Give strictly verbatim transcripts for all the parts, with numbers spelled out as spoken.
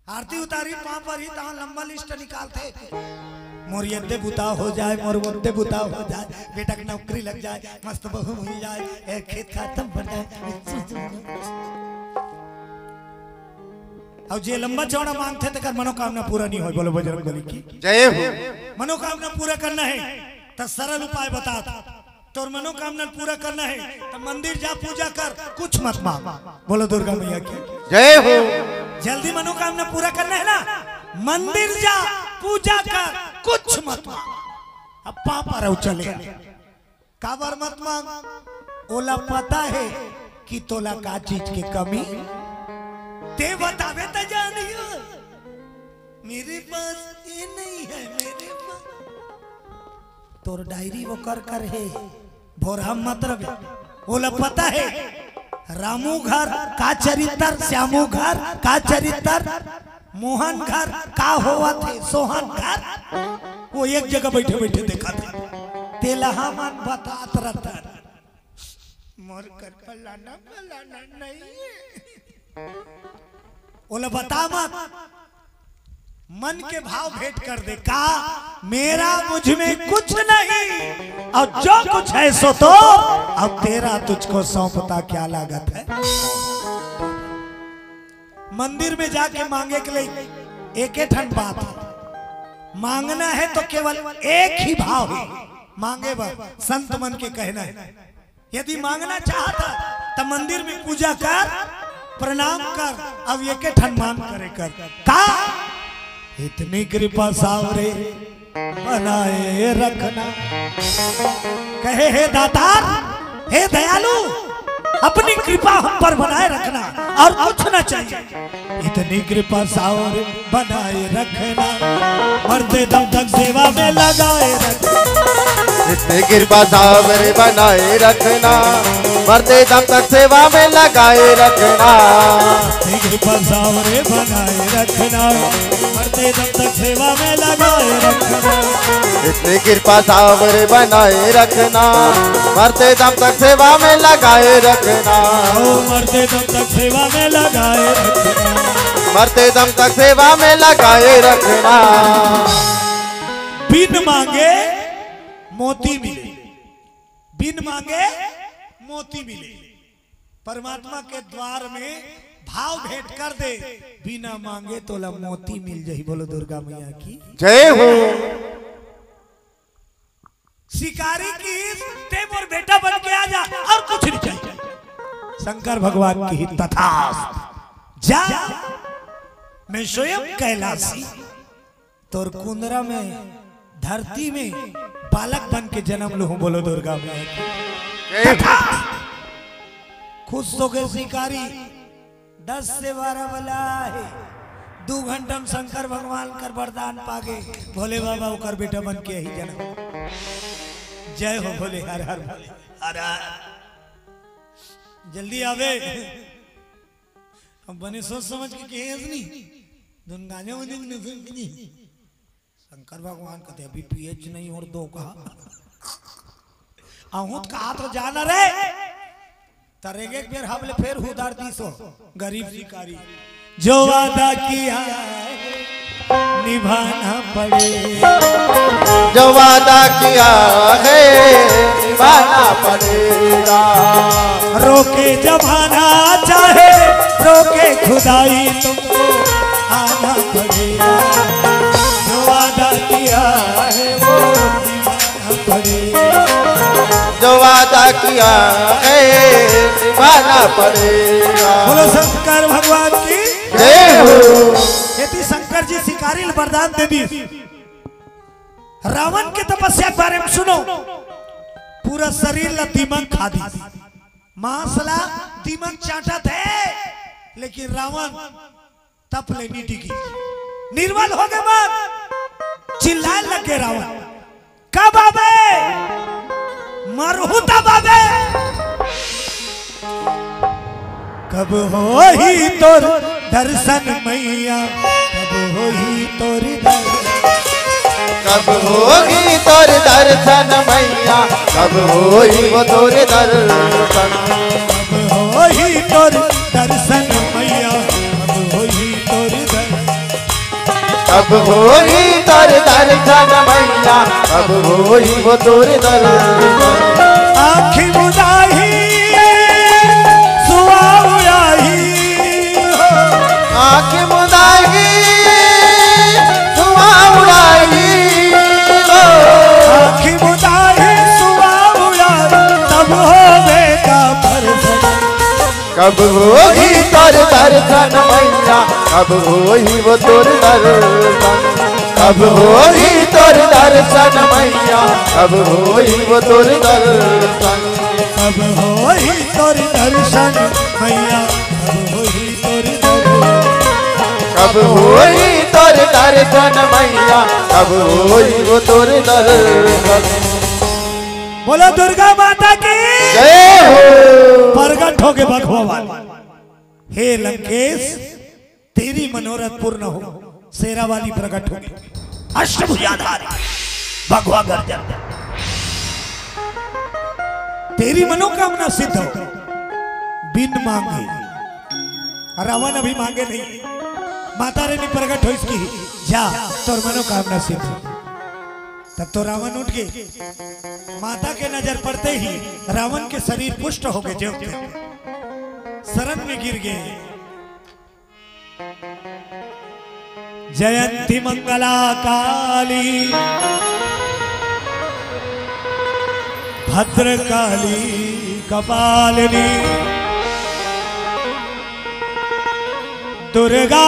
आरती उतारी, पाँव परी, तहाँ लंबा लिस्ट निकालथे। मोर एदे बुता हो जाए, मोर ओदे बुता हो जाए, बेटा के नौकरी लग जाए, मस्त बहू मिल जाए, ए, खेत खतम बन जाए। अउ जे लंबा चौड़ा मांगथे, तेकर मनोकामना पूरा नहीं होय। बोलो बजरंग बली की। जय हो। मनोकामना पूरा करना है, त सरल उपाय बतात। तोर मनोकामना पूरा करना है, त मंदिर जा, पूजा कर, कुछ मत मांग। बोलो दुर्गा मैया की। जय हो। जल्दी मनोकामना पूरा करना है ना, मंदिर जा, पूजा कर, कुछ मत मांग। अब पाँव परव चले। काबर मत मांग? ओला पता है कि तोला का चीज के कमी। ते बताबे त जानियो, मेरे पास ये नहीं है, मेरे पास। तोर डायरी वो कर कर हे, भोरा मत रबे। ओला पता है, रामू घर का चरित्र, श्यामू घर का चरित्र, मोहन घर का होवत हे, सोहन घर। वो एक जगह बैठे बैठे देखत हे। तेला हमन बतात रतन, मोर कर फलाना फलाना नहीं है। ओला बता मत, मन के भाव भेंट कर दे। का मेरा मुझ में कुछ नहीं, और जो कुछ है सो तो, अब तेरा तुझको सौंपता क्या लागत है। मंदिर में जाके मांगे के लिए एक ठन बात है, मांगना है तो केवल एक ही भाव है मांगे बर, संत मन के कहना है। यदि मांगना चाहत ह, त मंदिर में पूजा कर, प्रणाम कर, अब एके ठन मांग करे कर। का? इतनी कृपा सावरे बनाए रखना। कहे, हे दातार, हे दयालु, अपनी कृपा हम पर बनाए रखना और कुछ ना चाहिए। इतनी कृपा सावर बनाए रखना, मरते दम तक सेवा में लगाए रखना। इतनी कृपा सावर बनाए रखना, मरते दम तक सेवा में लगाए रखना। इतनी कृपा सावर बनाए रखना, मरते दम तक सेवा में लगाए रखना। इतनी कृपा सावर बनाए रखना, मरते दम तक सेवा में लगाए रखना। ओ मरते दम तक सेवा में लगाए रखना। मरते दम तक सेवा में लगाए रखना। बिन मांगे मोती मिले, बिन मांगे मोती मिले। परमात्मा के द्वार में भाव भेंट कर दे, बिना मांगे तोला मोती मिल जाही। बोलो दुर्गा मैया की जय हो। शिकारी की, ते मोर बेटा बन के आ जा, और कुछ नहीं चाहिए। शंकर भगवान की, तथास्तु। जा, मैं स्वयं कैलाशी तोर कुंदरा में, धरती में बालक बन के जन्म लूं। बोलो दुर्गा मैया की। जय हो। तथा खुश होके शिकारी दस से बारह बला हे, दू घंटा में शंकर भगवान कर वरदान पागे, भोले बाबा ओकर बेटा बन के ही जन्म। जय हो भोले, हर हर भोले, हर हर। जल्दी आवे। अब बने सोच समझ के कहे नहीं, धुन गाने वाले ने सुन के नहीं। शंकर भगवान कहते, "अभी पीएच नहीं और दो कहा।" आहूत कहा तो जाना रे, तरेगे एक बेर हबले फेर हुदार दीसो, गरीब शिकारी। जो वादा किया है निभाना पड़ेगा। जो वादा किया है निभाना पड़ेगा। रोके जमाना चाहे रोके खुदाई, तुमको आना पड़ेगा। जो वादा किया है वो निभाना पड़ेगा। जो वादा किया है निभाना पड़ेगा। बोलो शंकर भगवान की जय हो। यदि शंकर जी शिकारी ल वरदान दे दी, रावण के तपस्या के बारे में सुनो, पूरा शरीर ला दीमक खा दी, मांस ला दीमक चाटत हे, लेकिन रावण तप ले नी टिकी, निर्बल हो गे मन, चिल्लाए लग गे रावण, "कब आबे? मरहूं तब आबे।" कब होही तोर दर्शन मैया, कब होही तोर दर्शन। कब होही तोर दर्शन मैया, कब होही वो तोर दर्शन। कब होही तोर दर्शन मैया, कब होही तोर दर्शन। अब होही तोर दर्शन मैया, अब होही वो तोर दर्शन। आँखी मुदाही सुआ उड़ाही हो। आँखी मुदाही सुआ उड़ाही हो। आँखी मुदाही सुआ उड़ाही, तब होवे का दर्शन। कब होही तोर दर्शन मैया, कब होही वो तोर दर्शन। कब होही तोर दर्शन मैया, कब होही वो तोर दर्शन। कब होही तोर दर्शन मैया, कब होही तोर दर्शन। कब होही तोर दर्शन मैया, कब होही वो तोर दर्शन। बोलो दुर्गा माता की जय हो। प्रगट होके बघवा वाली। हे लंकेश, तेरी मनोरथ पूर्ण हो। शेरा वाली प्रगट होगी, अष्टभुजाधारी, भगवा गर्जन, तेरी मनोकामना सिद्ध हो बिन मांगे। रावण अभी मांगे नहीं, माता रानी प्रगट हो इसकी, जा, तोर मनोकामना सिद्ध हो। तब तो रावण उठ के माता के नजर पड़ते ही रावण के शरीर पुष्ट हो गए, जो शरण में गिर गए। जयंती मंगला काली भद्रकाली कपालिनी दुर्गा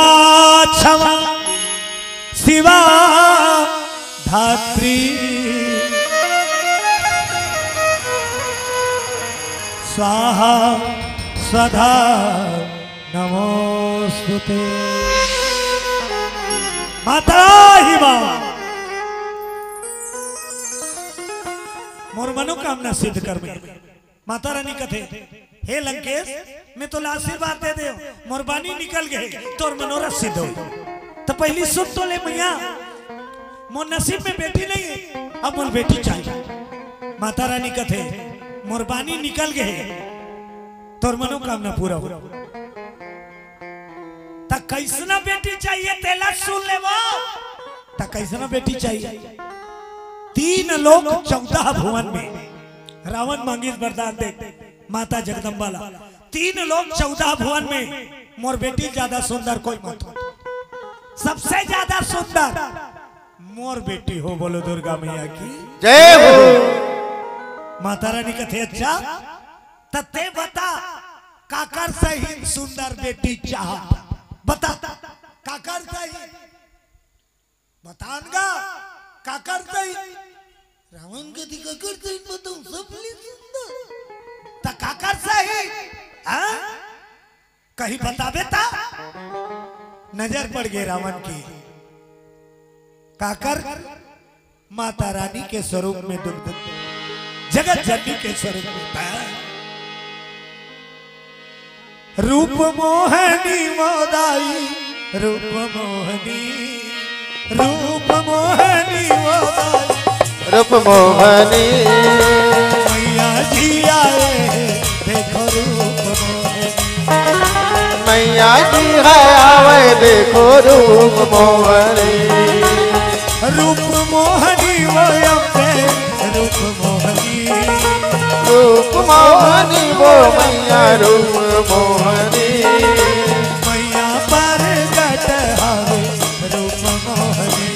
क्षमा शिवा धात्री स्वाहा सदा नमोस्तुते। माता ही माँ मोर मनोकामना सिद्ध कर में। माता रानी कथे, हे लंकेश, मैं तोला आशीर्वाद दे दे, मोर बानी निकल गए, तोर मनोरथ सिद्ध हो। तो पहली सुन तो ले मैया, मोर नसीब में बेटी नहीं है, अब मोर बेटी चाहिए। माता रानी कथे, मोर बानी निकल गए, तोर मनोकामना पूरा हो। त कैसना बेटी चाहिए, तेला सुन ले वो। त कैसना बेटी चाहिए? तीन लोक चौदह भुवन में रावण मांगिस वरदान दे, माता जगदम्बा ला, तीन लोक चौदह भुवन में मोर बेटी ज्यादा सुंदर कोई मत हो, सबसे ज्यादा सुंदर मोर बेटी हो। बोलो दुर्गा मैया की जय हो। माता रानी कथे, अच्छा, त ते बता, काकर सही सुंदर बेटी चाह? बता, काकर सही? बतान गा, काकर सही? रावण कथे, काकर सही बताऊं, सबले सुंदर। त काकर सही? हाँ? कहीं बताबे ता? नजर पड़ गए रावण की। काकर? माता रानी के स्वरूप में दुर्गा, जगत जननी के स्वरूप में। रूप मोहनी मोदाई, रूप मोहनी, रूप मोहनी मोदाई, रूप मोहनी। मैया जी आए, देखो रूप मोहनी। मैया जी है आवे, देखो रूप मोहनी। रूप मोहनी वो अम्बे, रूप मोहनी। रूप मोहनी वो मैया, रूप मोहनी। मैया प्रगट हवे, रूप मोहनी।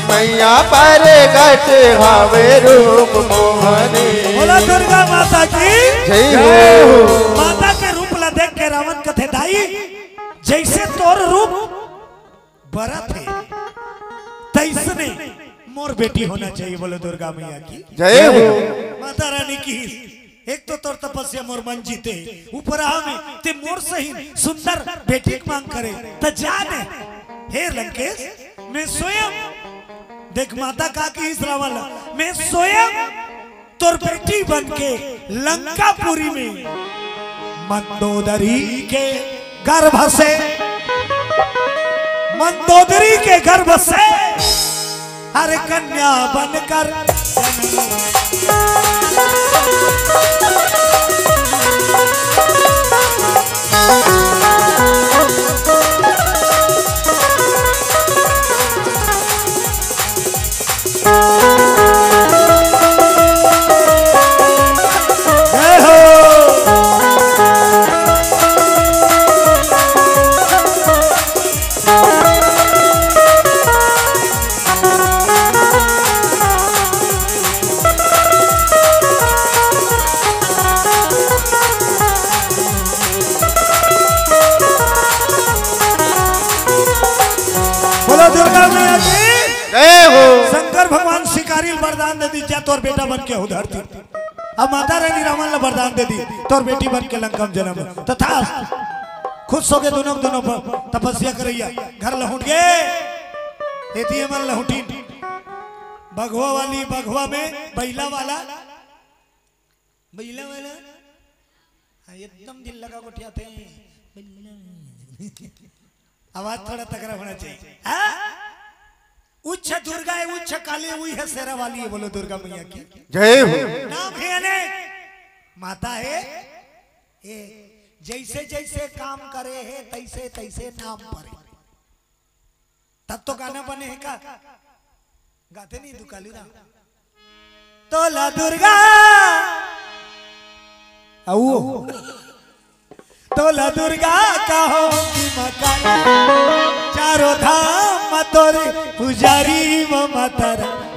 मैया प्रगट हवे, रूप मोहनी। बोला दुर्गा माता की जय हो। माता के रूप ला देख के रावण कथे, दाई, जैसे तोर रूप बरत हे, तैसने मोर बेटी होना चाहिए। बोलो दुर्गा मैया की जय हो। माता रानी की। एक तो तोर तपस्या मोर मन जीते, ऊपरा में ते मोर सही सुंदर बेटी के मांग करे, त जाने, हे लंकेश, मैं स्वयं, देख माता का की इस रावण, मैं स्वयं तोर बेटी बन के लंकापुरी में मंदोदरी के गर्भ से, मंदोदरी के गर्भ से हर कन्या बनकर भगवान शिकारी ल वरदान दे दी, जा तोर बेटा बन के हो धरती। अब माता रानी रावण ल वरदान दे दी, तोर बेटी बन के लंका म जनम। तथास्तु। खुश होके दोनों, दोनों प-, तपस्या करइया घर लहुट गे। एती मन लहुटिन। बघवा वाली, बघवा में बइला वाला, बइला वाला, हाँ, एकदम दिल लगा गोठियाथे। आवाज थोड़ा तगड़ा होना चाहिए। हाँ? उच्च दुर्गा है, उच्च काली, उही है शेरा वाली है। बोलो दुर्गा मैया की जय हो। नाम है अनेक, माता है एक। जैसे जैसे काम करे है, तैसे तैसे नाम परे। तब तो गाना बने है का? गाते नहीं दुकालू राम। तोला दुर्गा, आओ। तोला दुर्गा कहो कि माँ काली, चारों धाम म तोरे पुजारी म माता रानी।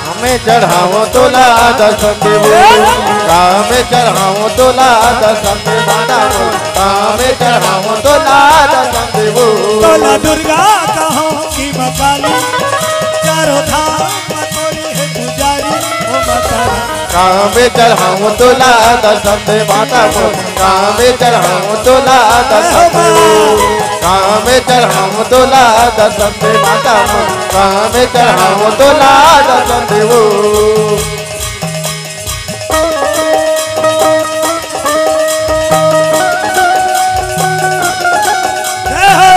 कामे चढ़ावो तोला दर्शन देवो, कामे चढ़ावो तोला दर्शन देवो, कामे चढ़ावो तोला दर्शन देवो। तोला दुर्गा कहो कि माँ काली, चारों धाम म तोरे हे पुजारी, ओ माता रानी। कामे चढ़ावो तोला दर्शन दे माता मोर, कामे चढ़ावो तोला दर्शन दे, कामे चढ़ावो तोला दर्शन दे माता मोर, कामे चढ़ावो तोला दर्शन देवो। जय हो।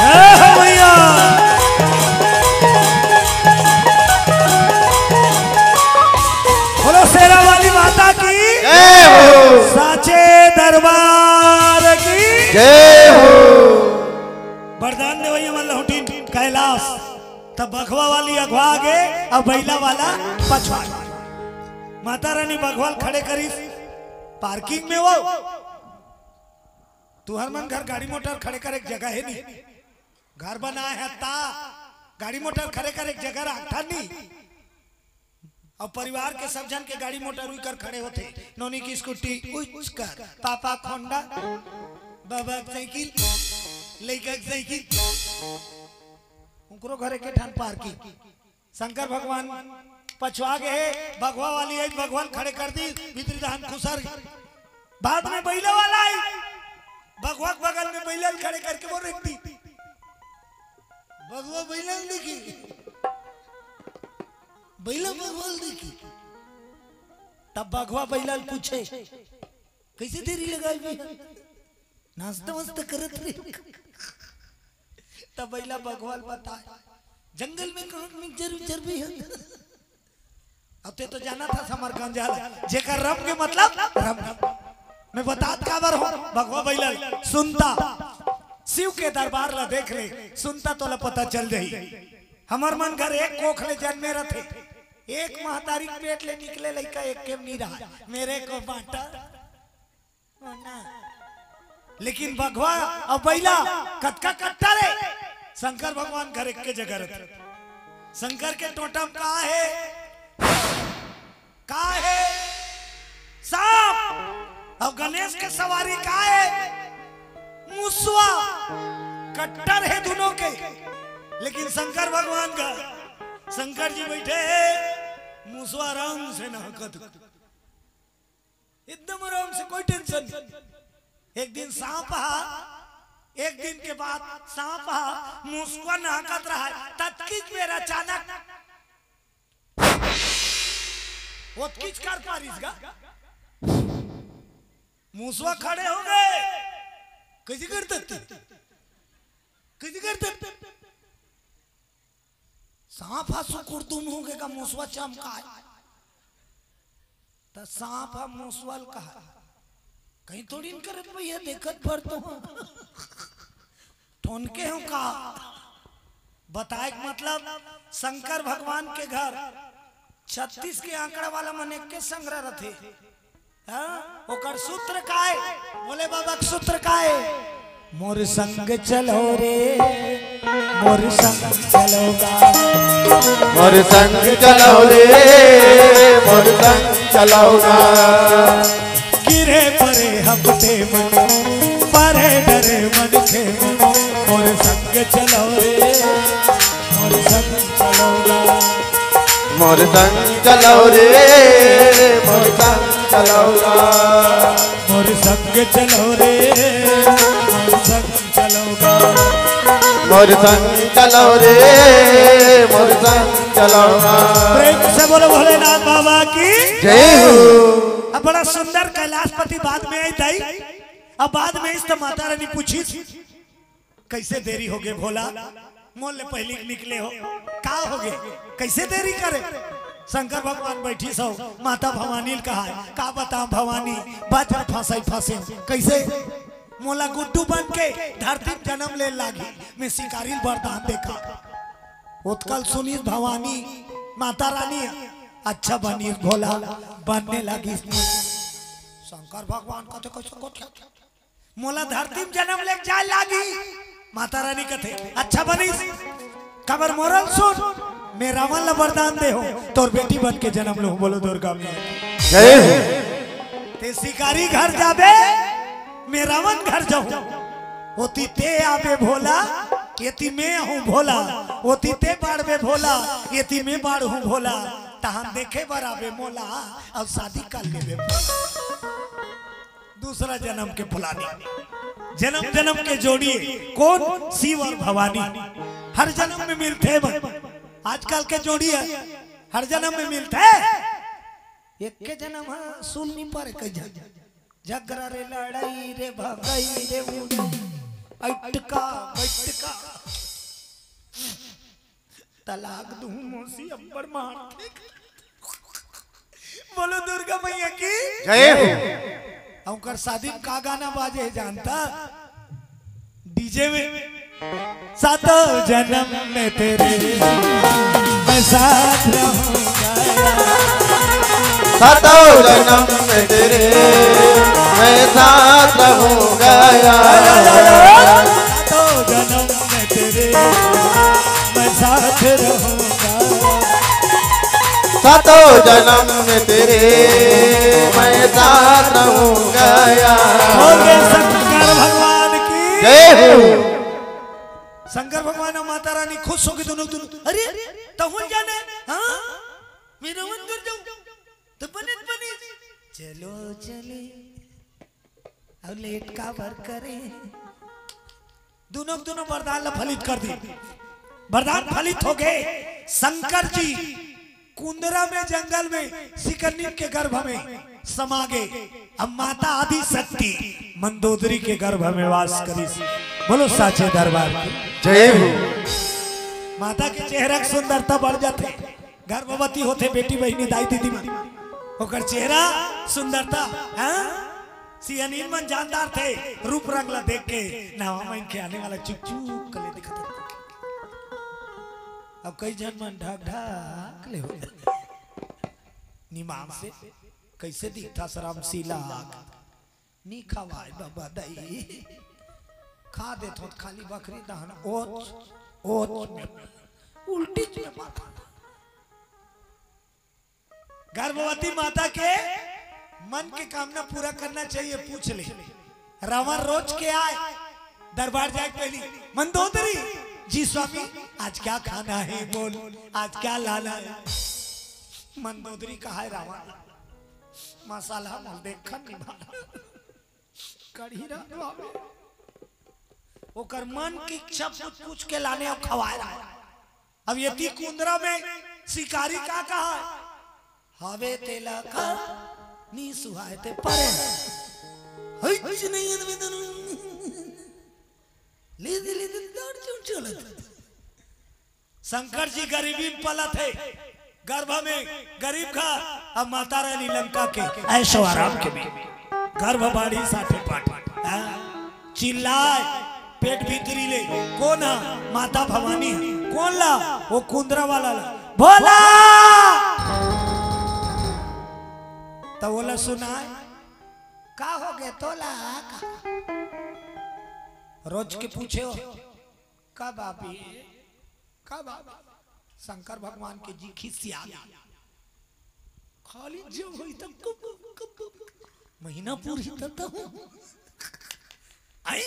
जय हो मैया। बोलो शेरा वाली माता की जय हो। साचे दरबार की जय हो। वरदान देवइया मन लहुटिन कैलाश। तब बघवा वाली अगवा आगे, अब बइला वाला पछवा। माता रानी बघवा ल खड़े करिस पार्किंग में। वो तुहर मन घर गाड़ी मोटर खड़े करे के जगह हे नहीं, घर बनाए हे ता गाड़ी मोटर खड़े करे के जगह राखथा नहीं। अब परिवार के सब झन के गाड़ी मोटर उई कर खड़े होथे, नोनी की स्कूटी उच कर, पापा के होंडा, बाबा के साइकिल, लइका के साइकिल, उनकरो घरे के ठान पार्किंग। शंकर भगवान पछवा गे हे, बघवा वाली आई, बघवा ल खड़े कर दी, भीतरी धान खुसर। बाद में बइला वाला आई, बघवा के बगल में बइला ल खड़े करके वो रख दी। बघवा बइला ल देखी, बइला बघवा ल देखी। तब बघवा बइला ल पूछे, "कैसे देरी लगाई भी है? नाश्ता वास्ता करत रही।" तब बइला बघवा ल बताए, "जंगल में कहाँ मिक्सचर विक्सचर भी है?" अब ते तो जाना था समर गंजाला, जेकर रम के मतलब रम। मैं बतात काबर हो, बघवा बइला ल सुनता, शिव के दरबार ला देख ले, सुनता तोला पता चल जाही। हमर मन घर एक कोख ले जन्मे रथे, एक महतारी के पेट ले निकले लइका एक के नी रहा, मेरे को बांटा ना। लेकिन बघवा अउ बइला कतका कट्टा रे, शंकर भगवान घर एक के जगह रथे। शंकर के टोटम का हे? का हे? सांप। अउ गणेश के सवारी का हे? मुसवा। कट्टर हे दुनों के, लेकिन शंकर भगवान का, शंकर जी बइठे हे, मुसवा आराम से नहकत। एकदम आराम से, कोई टेंशन नहीं। एक दिन सांप हा, एक दिन के बाद सांप हा मुसवा नहकत रहा, ततकीच बेर अचानक ओतकीच कर पारिस गा, मुसवा खड़े हो गे। कइसे करत? कइसे करत? सांप हा सुकुरदुम हो गे का मुसवा चमकाए। त सांप हा मुसवा ल कहा, "कहीं थोड़ी न करत भैया, देखत भर तो हूँ।" ठोनके हो का? बताए के मतलब शंकर भगवान के घर छत्तीस के आंकड़ा वाला मन एक के संग रथे। हाँ? ओकर सूत्र काय? भोले बाबा के सूत्र काय? मोर संग चलो रे, मोर संग चलो गा। मोर संग चलो रे, मोर संग चलो गा। गिरे परे हपटे मन, परे डरे मन खे मन। मोर संग चलो रे, मोर संग चलो गा। मोर संग चलो रे, मोर संग चलो गा। मोर संग चलो रे, मोर संग चलो गा। मोर संग चलो रे, मोर संग चलो गा। प्रेम से बोलो भोलेनाथ बाबा की जय हो। अब बड़ा सुंदर कैलाशपति बाद में आई दाई। अब बाद में इस तो माता रानी पूछी, "कैसे देरी हो गए भोला? मोर ले पहली निकले हो, का हो गए? कैसे देरी करे?" शंकर भगवान बैठी सो, माता भवानी ल कहा, "का बताओ भवानी, बाजार फंसाई फंसे, कैसे?" मोला गुड्डू बन के धरती में जन्म ले लागी, मैं शिकारी ल वरदान देका। ओतकल सुनीस भवानी, माता रानी, "अच्छा बनीस भोला, बनने लागिस।" शंकर भगवान कथे, "कैसे कथे? मोला धरती में जन्म ले जाए लागी।" माता रानी कथे, "अच्छा बनीस, काबर मोर ल सुन, मैं रावण ला वरदान दे हो, तोर बेटी बन के जन्म लूं।" बोलो दुर्गा मैया। जय हो। ते शिकारी घर जाबे, मैं रावण घर जाऊं। ओती ते आबे भोला, एती मैं आहूं भोला। ओती ते बाढ़बे भोला, एती मैं बाढ़हूं भोला। तहान देखे बर आबे मोला, अउ शादी कर लेबे भोला। दूसरा जन्म के planning, जन्म जन्म के जोड़ी, कौन? शिव और भवानी। हर जन्म में मिलथे मन। आजकल के जोड़ी हे, हर जन्म में मिलथे। एक के जन्म ह सुन नहीं पारे कई झन। झगड़ा रे, लड़ाई रे, भगई रे, उड़ई, अटका बैठका। तलाक दूं मौसी, अब्बड़ मारथे। बोलो दुर्गा मैया की जय हो। ओकर शादी में का गाना बाजे हे जानता? डीजे में, "सातों जन्म में तेरे मैं साथ रहूंगा यार।" सातों जन्म में तेरे मैं साथ रहूंगा यार। सातों जन्म में तेरे मैं साथ रहूंगा। सातों जन्म में तेरे मैं साथ रहूंगा यार। बोल रे शंकर भगवान की जय हो। शंकर भगवान और माता रानी खुश होके दोनों, दोनों, "अरे, तहुन जाने, हाँ? मैं रावण घर जाऊं, तो बने, बने। चलो, चले।" अउ लेट काबर करे? दोनों, दोनों वरदान ला फलित कर दी। वरदान फलित हो गए। शंकर जी कुंदरा में, जंगल में, शिखर नीम के गर्भ में समा गए। अब माता आदि शक्ति मंदोदरी के गर्भ में वास करिस। बोलो साचे दरबार की जय हो। माता के चेहरा के सुंदरता बढ़ जाथे। गर्भवती होथे बेटी, बहिनी, दाई, दीदी मन, ओकर चेहरा सुंदरता, हाँ? सियानिन मन जानदार थे, रूप रंग ला देख के नवा मन के आने वाला चुक चुक कले दिखत रथे। अब कई झन मन ढक ढक ले हो निमाम से, कैसे दिखथस रामशीला? नी खवाय बाबा दई। खा देथों त खाली बखरी दहन ओच, ओच में, उल्टी में माथा। गर्भवती माता के मन के कामना पूरा करना चाहिए, पूछ ले। रावण रोज के आए, दरबार जाए पहली, "मंदोदरी, जी स्वामी, आज क्या खाना है? बोल, आज क्या लाना है?" मंदोदरी कहा है, "रावण, मसाला मोल देखन नहीं भाला।" कढ़ी रंधवावे। ओकर मन की इच्छा पूछ पूछ के लाने अउ खवाए रहा। अब एती कुंदरा में शिकारी का कहा? हवे तेला का नी सुहाए ते परे। हइच नहीं अदमी तनु। ले दे, ले दे, दौड़ क्यों चलत? शंकर जी गरीबी में पलत हे, गर्भ में गरीब घर, अब माता रानी लंका के ऐशो आराम के में गर्भ बाड़ी साठे पाठ, हाँ? चिल्लाए पेट भीतरी ले, "कौन हा?" माता भवानी हा। "कौन ला?" "वो कुंदरा वाला ला।" "भोला!" त ओला सुनाय, का हो गे तोला? का रोज के पूछे हो, कब आबे, कब आबे? शंकर भगवान के जी खिसिया गे। खाली जब होई तब कब, कब, कब? महीना पूरी तब, तब। आई?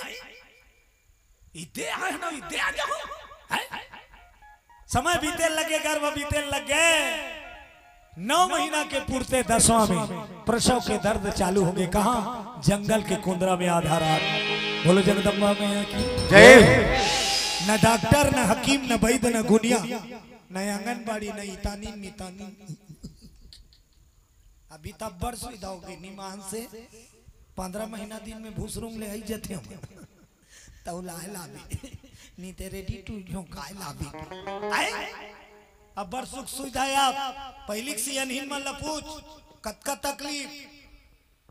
इदे आए ना, इदे आ जाओ। हैं? समय बीते लगे, गर्भ बीते लगे। नौ महीना के पुरते दसवां में प्रसव के दर्द चालू हो गे। कहाँ? जंगल के कुंदरा में आधा रात। बोलो जगदम्बा मैया की जय। न डॉक्टर, न हकीम, न वैद, न गुनिया, न आंगनबाड़ी, न इतानी मितानी। अभी तब बड़ सुविधा हो गे, निमान से पंद्रह महीना दिन में भूसरुम ले आई जथे हम। तौ लाए लाबे, नी ते ready to झोंकाए लाबे। आए? अब बड़ सुख सुविधा है। आप पहिली के सियनहीन मन ला पूछ, कतका तकलीफ।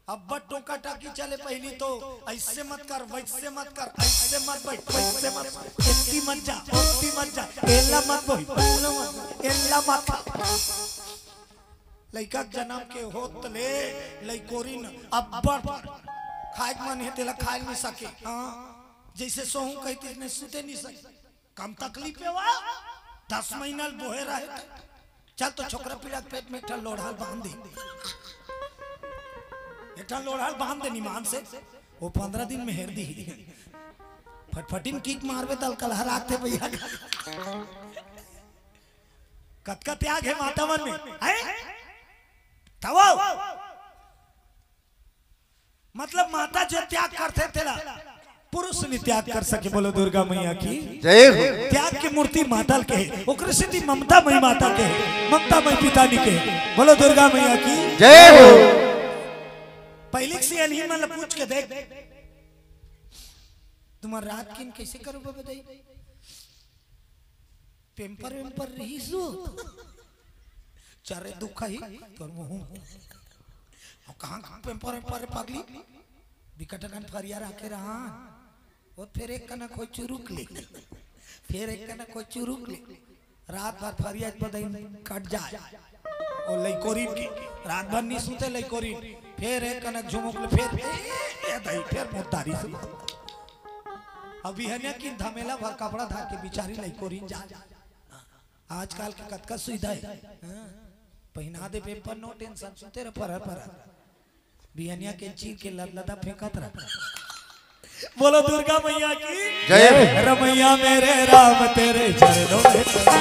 अब बड़ टोका टाकी चले, पहिली तो ऐसे मत कर, वैसे मत कर, ऐसे मत बैठ, वैसे मत, एती मत जा, ओती मत जा, एला मत बोही, एला मत, एला मत खा। लइका के जनम के होत ले लइकोरिन अब्बड़ खाए के मन हे, तेला खाए नइ सके। हाँ, जइसे सोहूं कहितिस ने सुते नइ सके। कम तकलीफ हे वा, दस महीना ल बोहे रहे त। चल तो छोकरा पीढ़ा के पेट में एक ठन लोढ़ा ल बांध दे, एक ठन लोढ़ा ल बांध दे निमान से, वो पंद्रह दिन में हेर दी। फटफटिन किक मारबे त अलकलहा राखथे भैया। कतका त्याग हे माता मन में, हैं? तब मतलब माता जो त्याग करथे तेला पुरुष नइ त्याग कर सके। बोलो दुर्गा मैया की जय हो। त्याग के मूर्ति माता ल कहे, ओकरे सेती ममता मई माता कहे, ममता मई पिता नइ कहे। बोलो दुर्गा मैया की जय हो। पहिली के सियनहीन मन ल पूछ के देख, तुम्हर रात किन कइसे करो बाबा दाई? पेम्पर वेम्पर रहिस हो? चरे दुख ही तोर मुंह। अब कहाँ, कहाँ पेम्पर वेम्पर रे पगली? बिकट अकन फरिया राखे रहन। वो फेर एक कनक होय चुरुक ले, फेर एक कनक होय चुरुक ले। रात भर फरिया बदइन कट जाय। वो लइकोरिन के रात भर नइ सुते लइकोरिन, फेर एक कनक झुमुक ले, फेर ए, ए दई, फेर मुद्दारी से। अब बिहनिया किन धमेला भर कपड़ा धार के बिचारी लइकोरिन जा। आजकल के कतका सुविधा हे, हाँ? पहिना दे पेपर, no tension, सुते रह परहर परहर। बिहनिया के चीर के लदलदा फेंकत रह। बोलो दुर्गा मैया की जय। रमैया मेरे राम तेरे चरणों में प्रणाम।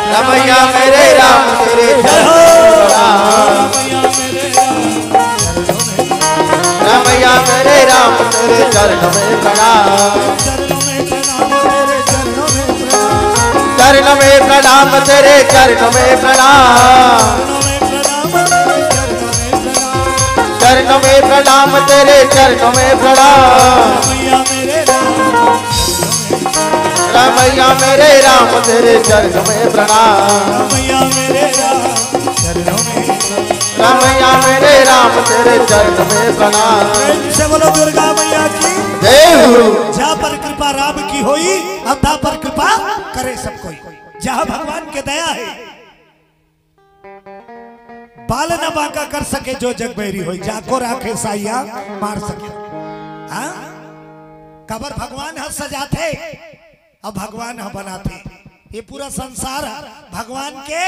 रमैया मेरे राम तेरे चरणों में प्रणाम। रमैया मेरे राम चरणों में, रमैया मेरे राम तेरे चरणों में प्रणाम। चरणों में प्रणाम तेरे चरणों में प्रणाम। चरण में प्रणाम तेरे चरण में प्रणाम। चरण में प्रणाम तेरे चरण में प्रणाम। रमैया मेरे राम तेरे चरण में प्रणाम। रमैया मेरे राम तेरे चरण में प्रणाम। प्रेम से बोलो दुर्गा मैया की जय हो। जा पर कृपा राम की होई, अब ता पर कृपा करे सब कोई। जहाँ भगवान के दया हे, बाल न बांका कर सके जो जग बैरी होई, जाको राखे साइया मार सके। हाँ? काबर भगवान ह सजाथे, अब भगवान ह बनाथे। ये पूरा संसार ह भगवान के,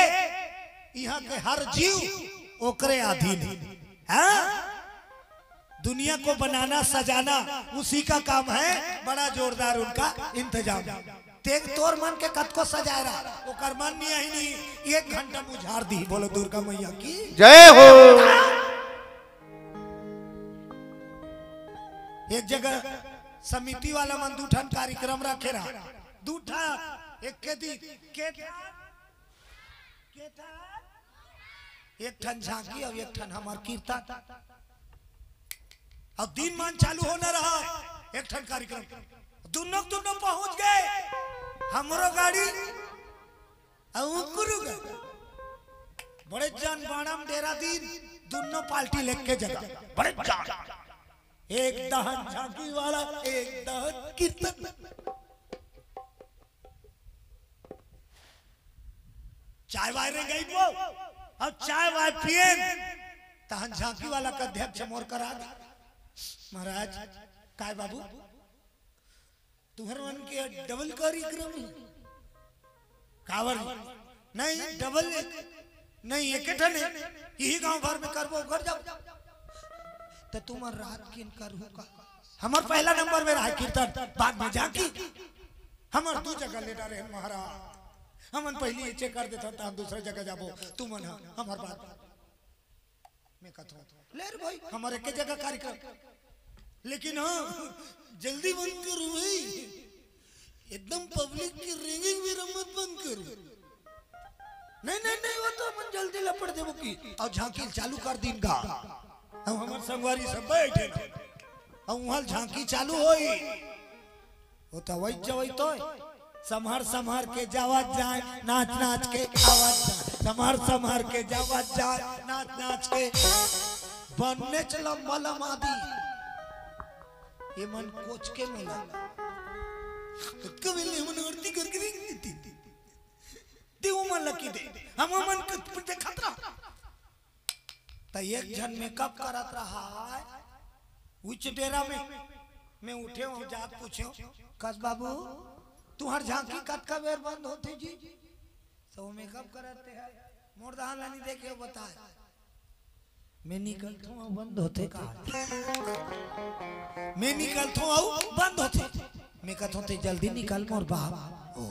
इहाँ के हर जीव ओकरे अधीन हे। हाँ? दुनिया को बनाना, सजाना उसी का काम है, बड़ा जोरदार उनका इंतजाम। तें तोर मन के कतको सजाय रहा, ओकर मन नइ आही नहीं, एक घंटा में उजाड़ दी। बोलो दुर्गा मैया की जय हो। एक जगह समिति वाला मन दू ठन कार्यक्रम रखे रहा, दू ठन एक के दिन के ठन, के ठन? एक ठन झांकी अउ एक ठन हमर कीर्तन। अउ दिन मान चालू होना रहा एक ठन कार्यक्रम, दुनों के दुनों पहुंच गे। हमरो गाड़ी अउ उकरू गा। बड़े जान बाड़ा म डेरा दिन, दुनों पार्टी लेके जगा। बड़े जान, एक दहन झांकी वाला, एक दहन कीर्तन। चाय वाय रेंगाइन वो, अब चाय वाय पियेन, तहन झांकी वाला का अध्यक्ष मोर करा दे। महाराज, काय बाबू, तुहर मन के डबल कार्यक्रम हे? काबर? नहीं, डबल एक, नहीं, एक ठन हे, यही गांव भर में करबो, घर जाओ। त तुमन रात किन करहू का? हमर पहला नंबर में रहा कीर्तन, बाद में झांकी। हमर दू जगह ले डारे हे महाराज। हमन पहली एचे कर देथन, त हम दूसरा जगह जाबो। तुमन ह, हमर बात। मैं कहता हूँ, ले रे भाई, हमर एक जगह कार्यक्रम, लेकिन हाँ, जल्दी बंद करो भाई, एकदम पब्लिक के रिंगिंग भी रमत बंद करो। नहीं, नहीं, नहीं, वो तो हमन जल्दी लपट देबो की। अउ झांकी चालू कर दिन गा। हम हमर संगवारी सब बैठे ना। अउ वहाँ झांकी चालू होई। वो तो वही जवई तो है। संभार संभार के जावत जाए, नाच नाच के आवत जाए। संभार संभार के जावत जाए, नाच नाच के। बनने चला मलम आदि। ये मन कोच के मिला। कभी ले मन आरती करके नहीं देती। दे वो मन लकी दे। हम मन क-, देखत रहा। त एक झन मेकअप करत रहा है, उच डेरा में। मैं उठे हूँ, जात पूछे हूँ, "कस बाबू, तुहर झांकी कतका बेर बंद होथे जी?" सब मेकअप करत हे, मोर दहान ला नहीं देखे, बताए। मैं निकलथों अउ बंद होथे का? मैं निकलथों अउ बंद होथे। मैं कहथों, "ते जल्दी निकल मोर बाप।" ओ,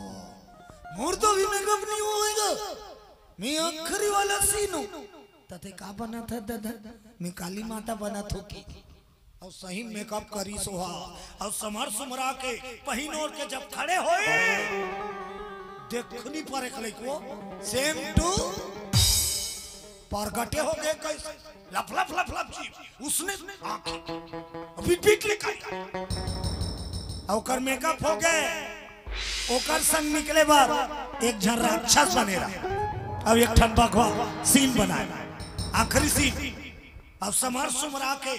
मोर तो भी मेकअप नहीं होएगा। मैं आखिरी वाला सीन हूँ। तते का बनत हे दादा? मैं काली माता बनत हों की। अउ सही मेकअप करिस ओहा। अउ समर सुमरा के पहिन ओढ़ के जब खड़े होए, देखनी पर एक लइको, same to परगटे हो गए कैसे, लप लप लप लप जी, उसने आंखें बिट बिट ले काई। अउ ओकर मेकअप हो गए, ओकर संग निकले बर एक झन राक्षस बने रहा। अब एक ठन बघवा सीन बनाए, आखिरी सीन। अब समर सुमरा के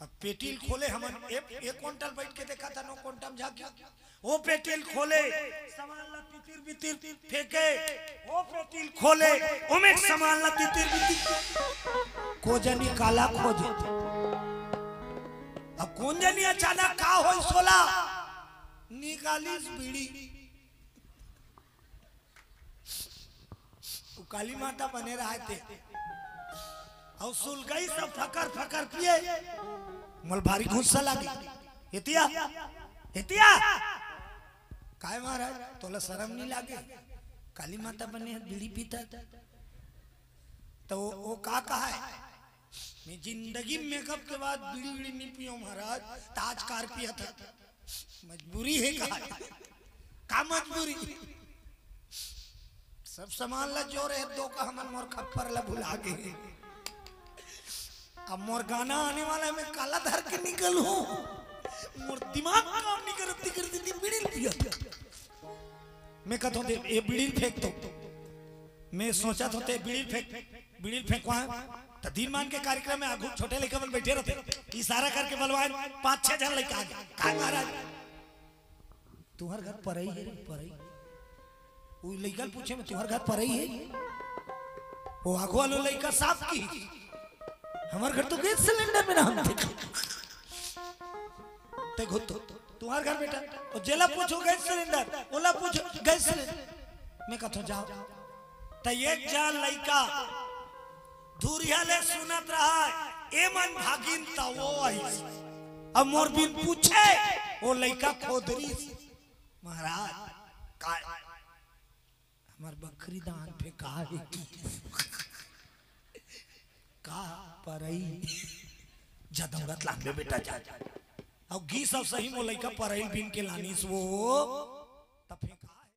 अब पेटील खोले हमन, एक, एक क्विंटल बैठ के देखा था, नौ क्विंटल झांकी। वो पेटील खोले, सामान ला तितिर बितिर फेंके। वो पेटील खोले, ओमे सामान ला तितिर बितिर। को जनी काला खोजे। अब कोन जनी अचानक का होइस ओला? निकालिस बीड़ी। वो काली माता बने रहा थे। अउ सुलगई सब फकर फकर पिए। मोला भारी गुस्सा लागे। "एतिया, एतिया।" "काय महाराज, तोला शरम नहीं लागे? काली माता बने हे, बीड़ी पीता।" तो वो, वो का कहा है, "मैं जिंदगी में मेकअप के बाद बीड़ी बीड़ी नहीं पियो महाराज, त आज कार पिया था।" मजबूरी हे का? का मजबूरी? सब सामान ला जोरे हे, दो का हमन मोर खप्पर ला भुला गे। अब मोर गाना आने वाला हे, मैं काला धर के निकलहूं। मोर दिमाग काम नहीं करत, तिकर दीदी बीड़ी पिया। मैं कहत हों, "दे, ये बीड़ी फेंक दो।" मैं सोचत हों, "ते बीड़ी फेंक, बीड़ी फेंकवा।" त दिन मान के कार्यक्रम में आगू छोटे लइका मन बैठे रहते, इशारा करके बलवाए, पांच छह झन लइका आ गए। "काय महाराज, तुहर घर परई हे रे, परई?" वो लइका ल पूछे, "मैं तुहर घर परई हे?" वो आगू वालो लइका साफ की, "हमर घर तो गैस सिलेंडर में ना हम थे।" ते घुत तो, "तुहर घर बेटा, वो जेला पूछो गैस सिलेंडर, ओला पूछो गैस सिलेंडर।" मैं कहत हों, "जाओ।" त एक झन लइका दूरिहा ले सुनत रहा, ए मन भागिन त वो आइस। अब मोर बिन पूछे, वो लइका खोदरिस, "महाराज, काय?" "हमर बखरी दान पे का हे की?" "का परई?" "जदौरत लांबे बेटा जा।" अउ गीस अउ सही म लइका परई बीन के लानिस वो।